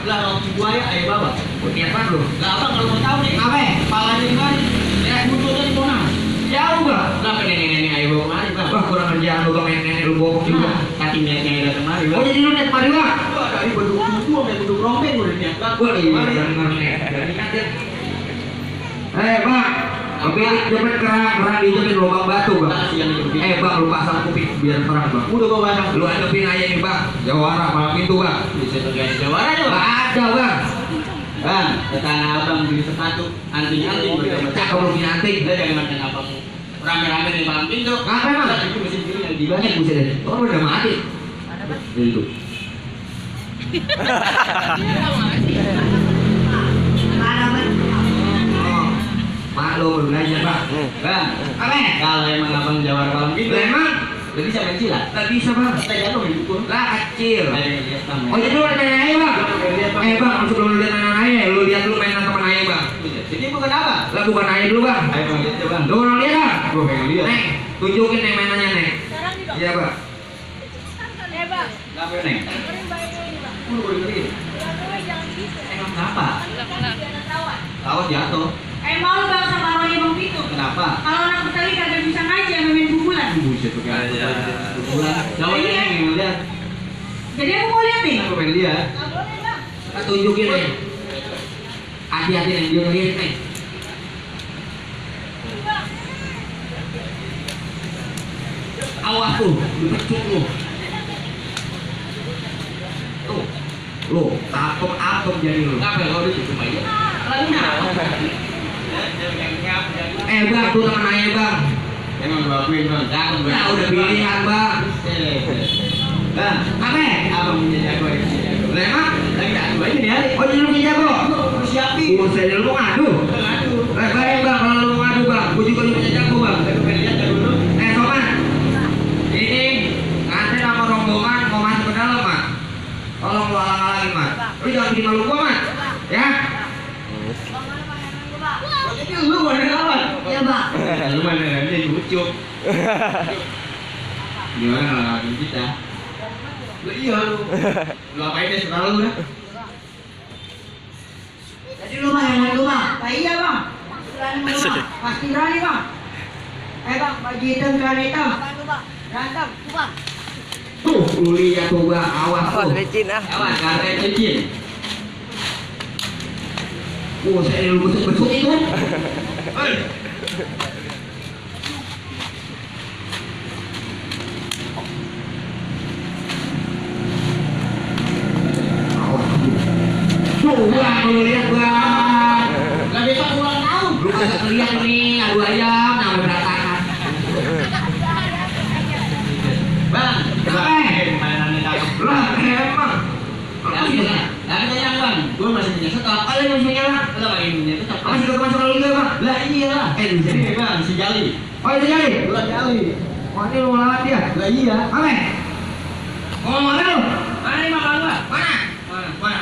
Lah roti buaya ayo bawa. Punya apa lu? Lah abang kalau mau tahu nih, apa? Palanya di mana? Ya buntutnya di mana? Jauh bang. Lah ke nenek-nenek ayo bawa kemari bang. Wah kurang kerjaan lu bang, nenek lu bohong juga. Kaki neneknya datang kemari bang. Oh jadi lu net kemari bang? Wah dari beduk susu sampai beduk rombeng udah niat bang. Wah iya benar nih. Bang, tapi jaman kerang dijamin lubang batu bang. Bang lu pasang kuping biar terang bang. Udah gua pasang. Lu hadapin aja nih bang, jawara malam itu bang. Bisa terjadi jawara aja bang. Gak ada bang. Bang, kata abang beli sepatu anting-anting bergambar Cakep lu punya anting. Udah jangan makan abang rame-rame di malam pintu. Ngapain bang? Itu mesin juri yang Banyak dibagi. buset deh. Oh udah mati. Itu. Mak lo baru belajar bang. Bang, Apa? kalau emang abang jawara malam pintu, Emang? udah bisa main silat. Gak bisa bang. Kita jatuh main dukun. Lah kecil. Ayo lihat tamu. Oh jadi lu ada main ayah bang? Bang, langsung lu lihat mainan ayah. Lu lihat dulu mainan teman ayah bang. Jadi bukan apa? Lah bukan ayah dulu bang. Ayo bang lihat coba. Lu mau lihat bang? Gua pengen lihat. Neng, tunjukin neng mainannya neng. Sekarang nih, Bang. Iya bang. Bang. Apa nih? Dengerin baik-baik nih, Bang. Udah boleh beli. Jangan gitu. Emang kenapa? Biar ketahuan. Tahu jatuh. Mau lu bang sama orang yang itu. Kenapa? Kalau anak Betawi kagak bisa ngaji yang main pukulan. Buset tuh kan. Coba yang lihat. Jadi aku mau lihat nih. Aku pengen lihat. Nggak boleh bang. Kita tunjukin neng. Hati-hati neng, dia ngeliat neng. Awas tuh, dipecut lu. Tuh, lu apem jadi lu. Kenapa kalau itu cuma ya? Lagi Bang, tuh teman ayah bang. Emang gua akuin bang, jangan bang. Nah, udah pilihan bang. Bang, Apa? abang punya jago ya? Lemah? Lagi tak coba ini hari. Oh, jadi lu punya jago? Aku siapin. Buset, lu mau ngadu? Aduh. Baik bang, kalau lu mau ngadu bang, gua juga punya jago bang. Aku pengen lihat jago dulu. Soman, ini nanti nama rombongan mau masuk ke dalam mak. Tolong lu halang-halangin mak. Lu jangan bikin malu gua mak. Ya? Jadi lu mana kawan? Iya bang. Lu mana nanti lucu. Gimana kalau ngalamin kita? Lah iya lu. Lu apain deh sekarang lu dah? Jadi lu bang yang ngadu bang. Iya bang. Berani mau bang. Pasti berani bang. Bang, baju hitam celana hitam. Berantem, bang. Tuh, lu lihat tuh bang, awas tuh. Awas, karena cincin. Saya lu besuk-besuk itu. Hei. Awas tuh. Tuh bang, lu lihat bang. Lah besok ulang tahun. Lu kagak lihat nih, adu ayam, nama berantakan. Bang, mainannya cakep. Lah, emang. Lagi tanya bang, gua masih punya stok. Kalian masih punya bang? Lo lagi punya stok. Masih ke masuk liga bang? Lah iya. Di sini. Ini bang, si Jali. Oh itu jadi? Bulan Jali. Oh ini lu lawan dia? Lah iya. Apa? Mau mana lu? Mana nih makan gua? Mana? Mana?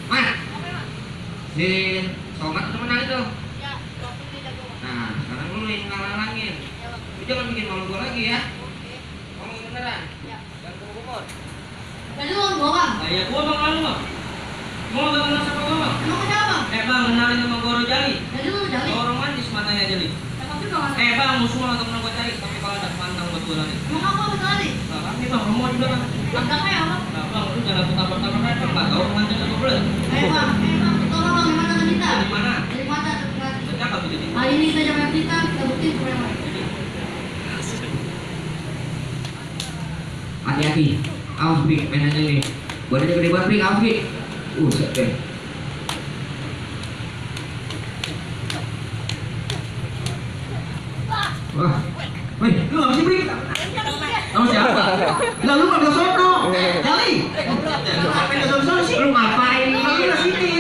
Mana? Si Somat temenan itu. Nah, sekarang lu yang ngalangin. Lu jangan bikin malu gua lagi ya. Ngomong beneran. Jangan kumur-kumur. Jadi lu mau bang? Lah ya gua bang lu bang. Mau gak kenal sama gua bang? Emang kenapa bang? Bang, kenalin sama Goro Jali. Jadi lu jali? Orang manis matanya Jali. Cakep juga mas. Bang, musuh atau pernah gua cari, tapi kalau ada pantang buat gua lagi. Emang apa sekali? Nah, ini bang, kamu juga kan? Langkahnya apa? Nah, bang, lu jangan tabrak-tabrak aja, bang. Tahu mantan atau belum? Bang, tolong bang, gimana kan kita? Di mana? Dari mata dekat. Cakep jadi. Hari ini kita jangan kita buktiin supaya mas. Hati-hati. Awas Bik, main aja nih. Badannya gede banget Bik, awas Bik. Set deh. Wah. Wih, Lu apa sih, Brik? Sama siapa? Lah lu pada sono. Jali. Ngapain ke sono sih? lu ngapain? Lu di sini.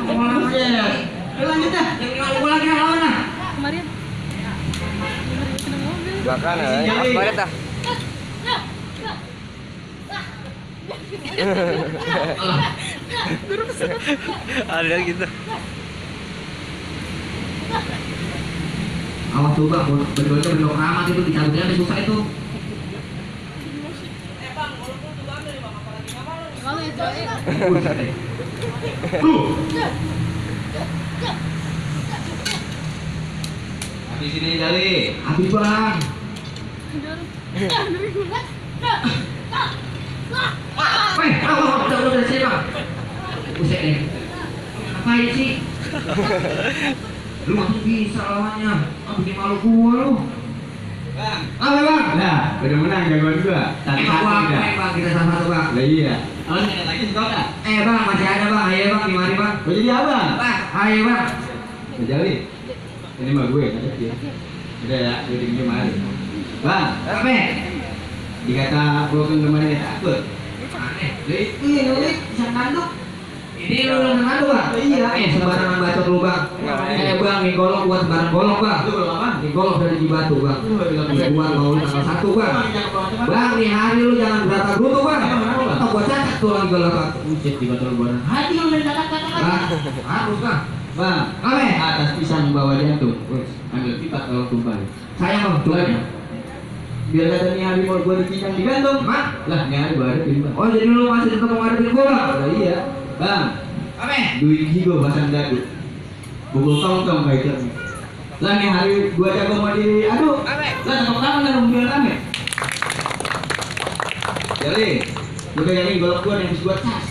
Buset. Lanjut dah. Yang mau lagi lawan lah. Kemarin Bahkan Jali. apa dah? Ada gitu. Awas tuh bang, bentuknya bentuk keramat itu, dicabutnya ada susah itu. Bang, walaupun tuh ambil bang, apalagi apa? Habis ini Jali. Habis bang. Weh, udah sini bang. Buset deh. Ngapain sih? Lu masih bisa lawannya. Bikin malu gua lu. Bang. Apa bang? Nah, udah menang jagoan gua. Satu-satu udah. Bang, kita satu-satu bang. Lah iya. Oh, ini lagi skor enggak? Bang, masih ada bang. Ayo bang, gimana bang? Mau jadi apa? Bang, ayo bang. Jali. Ini mah gue kan kecil. Udah ya, gue di mari. Bang, Apa? dikata gue kan kemarin takut. Aneh. Lah itu ya nulis bisa nanduk. Ini lu udah ngadu bang? Iya. Sembarangan bacot lu bang. Bang, nih golok buat sembarang golok bang. Lu belum apa? Nih golok dari Cibatu bang. Lu udah bilang Nih buat mau tanggal 1 bang. Bang, nih hari lu jangan berata gerutu bang. Atau gua cacat tuh lagi golok bang. Buset di botol buana. Hati lu main kata-kata Bang, harus bang. Bang, Apa? atas pisang bawa jantung. Ambil pipa kalau tumpah. Sayang bang, tuh. Biar kata nih hari mau gue dicincang digantung. Mak? Lah, nih hari baru pipa. Oh jadi lu masih tetap mau ngadepin gua bang? Lah iya. Bang, Apa? duit jigo bahasa dadu. Bubul tong-tong kayak itu. Lah nih hari gua jago mau di aduh. Apa? Lah tepuk tangan dan mobil kami. Jadi, lu pegangin golok gua yang bisa gua cas.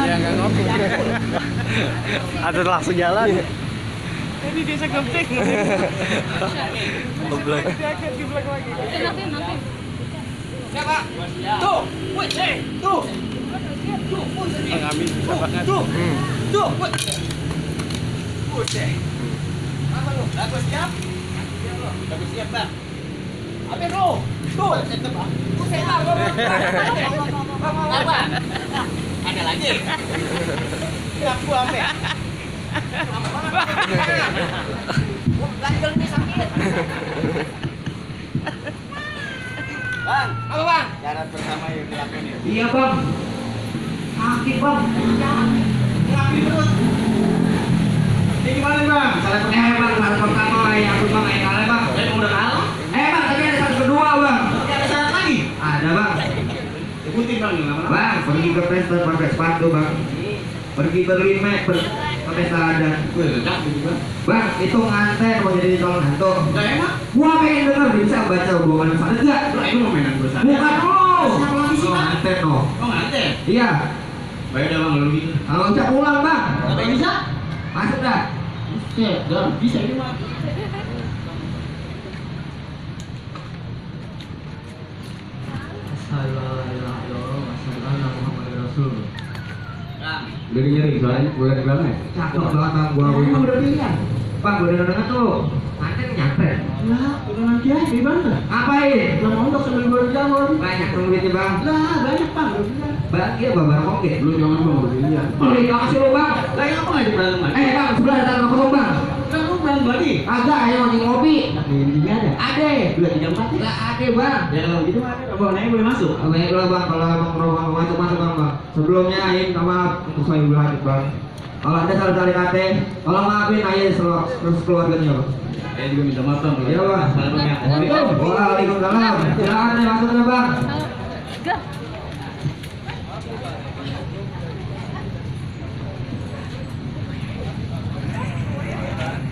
Ya nggak ngopi. Atau langsung jalan. Ini desa gempeng. Goblok. Tuh, woi, tuh. Pengamis banget. Tuh, woi. Buset. Apa lu? Aku siap. Aku siap, Bang. Apa lu? Tuh, tetep Bang. Buset, Bang. Apa? Ada lagi. Siap gua ampe. Ganjel nih sakit. Bang, apa bang? Syarat pertama yang dilakukan ya. Iya bang. Sakit bang. Sakit terus. Ini gimana bang? Syarat pertama yang aku bang yang kalah bang. Saya udah kalah. Bang, tapi ada syarat kedua bang. Ada syarat lagi. Ada bang. Ikutin bang yang lama. Bang, pergi ke pesta pakai sepatu bang. Pergi berlima pakai celana. Enggak juga. Bang, itu nganten mau jadi calon hantu. Enggak enak. Gua pengen denger bisa baca hubungan sama enggak? Lu itu mau mainan bersama. Bukan lu. Siapa lagi sih, Oh, Bang? nganten no. Oh nganten. Iya. Baik dah bang lu gitu. Kalau ucap pulang bang. Apa yang bisa? Masuk dah. Buset, dah bisa ini mah. Udah nyari soalnya gue dari belakang ya? Cakep belakang gua. Emang udah pilihan? Bang, gue udah denger tuh. Nganten nyampe. Lah, udah nanti aja di mana? Ngapain? Udah mondok sambil gue jalan. Banyak tuh duitnya bang. Lah, banyak bang, udah pilihan. Bang, iya babar koke. Lu jangan bang, udah pilihan. Beli kasih lu bang. Lah, yang apa ngajak berantem lagi? Bang, sebelah ada tangan kosong bang. Kan lu berantem lagi? Agak, ayo mau ngopi. Nah, ini ada. Ade. Udah 3-4 ya? Lah ada bang. Ya kalau gitu mah ada. Abang naik boleh masuk. Baik lah bang, kalau emang mau masuk bang. Sebelumnya aing sama untuk saya berhati bang. Kalau ada salah kate, kalau maafin aja terus keluarganya bang. Saya juga minta maaf bang. Iya bang. Salah bang ya. Waalaikumsalam. Silakan nih masuknya bang. Go.